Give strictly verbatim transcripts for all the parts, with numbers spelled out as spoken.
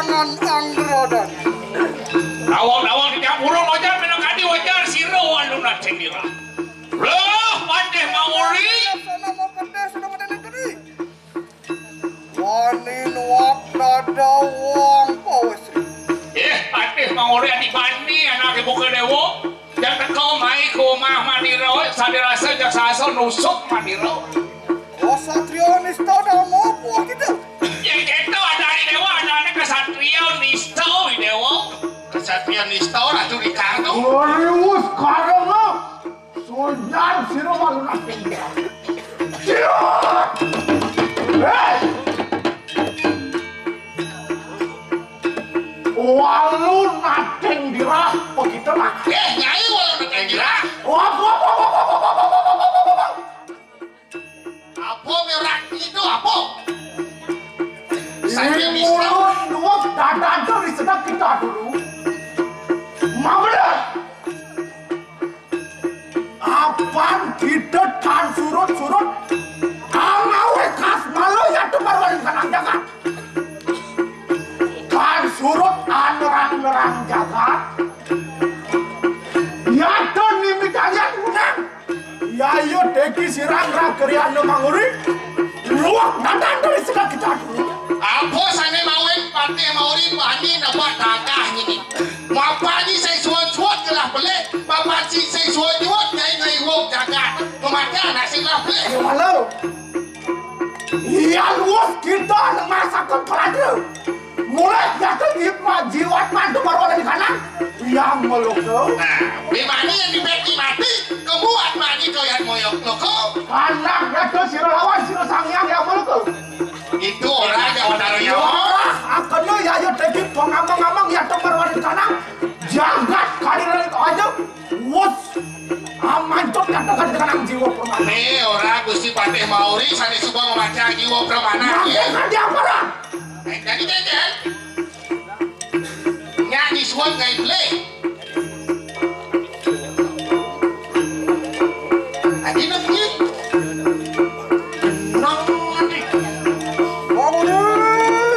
Ngan anggradan. Awak-awak di campurung wajar, pina kadi wajar, sira walu nacing dirah. Loh, Patih Mauri. Sana mau pedih, sudah pada negeri. Wani nuak dada wong pawesri. Eh, Patih Mauri adi bani anak ibu ke dewa. Yang teka mai ke rumah Mandira, sadirasa jak sasa nusuk Mandira. Oh, satria nista nama apa kita? Yang kita ada di dewa, ada anak kesatria nista di dewa. Kesatria nista ora curiga tu. Serius, karena Sundan sira malu nang pinggir. Ciut! Hei! Walu nacing dirah begitu lah. Eh, Nyai walu nacing dirah. Wah, wah, wah. Apa merah itu apa? Saya ini bisa. Mulut dua dada tu di sebelah kita dulu. Mabda. Apan kita tan surut-surut, angawe kas malu ya tu baru ada kanang jagat. Tan surut anerang-nerang jagat. Ya tu nimi kalian menang. Ya yo deki sirang rakerian manguri. Luak datang dari sebelah kita dulu. Apa sane mawin Patih Mauri bani nebak dagah ini. Mapani sing suwun-suwun telah pelih, mapani sing suwun-suwun nyai ngliwung jagat. Memakai anak sing telah pelih. Ya, halo. Iya, luwes kita nang masakan kelada. Mulai jatuh di jiwat mantu baru ada di kanan. Yang melukau. Nah, bimani yang dibeki mati, kemuat mani kau yang moyok loko. Anak jatuh sira lawan sira sangyang yang melukau. Itu orang yang menaruh nyawa. Orang akan ya yo deki pengamang-amang ya tempat ada di kanan. Jagat kali aja. Wus. Aman cok nyatakan kenang jiwa permana. Nih, ora Gusti Patih Mauri sane suba memaca jiwa permana. Nanti ya. Kan dia apa lah? Eh, jadi jejer. Nyak disuap ngai beli. Adi nang nyi. Nang nyi. Bangun, eh.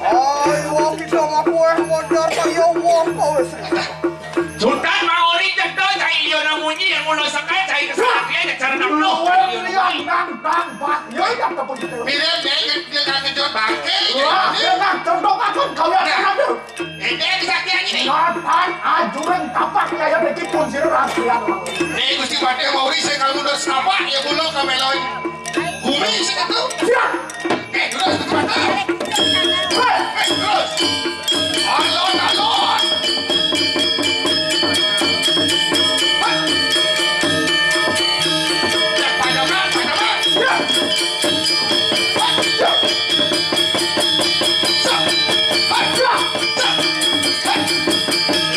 Ayo, kita ngaku eh, modar kayak uang kau, eh. Sultan Mauri cedok cai liyo nang munyi yang mulo sekai cai kesatria ya cara nang loh. Luwe liyan nang tang bat. Yo, iya, tepuk itu. Mirip dia ingat dia kaki jod bangke. Wah, dia nang cedok aku kau ya. Nah. Sana tu. Ini kesatria ini. Natan ajuran tapak ya, ya, deki pun sira rahasia. Nih, Gusti Patih Mauri saya kalau mundur setapak ya bulo kamelon. Bumi sing atu. Siap. Eh, terus, terus, terus. Eh, eh, terus. Alon, alon. Hah. Ya, pandangan, pandangan. Ya. Hah, ya. Sa-, hah, ya. Sa-, hah.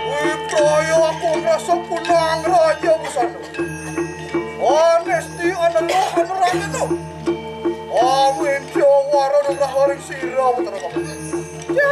Wih, kaya aku ngrasa punang raja busana. Anesti ana loh ana raja tu. Awin jawara nurah waring sira putra. Ya.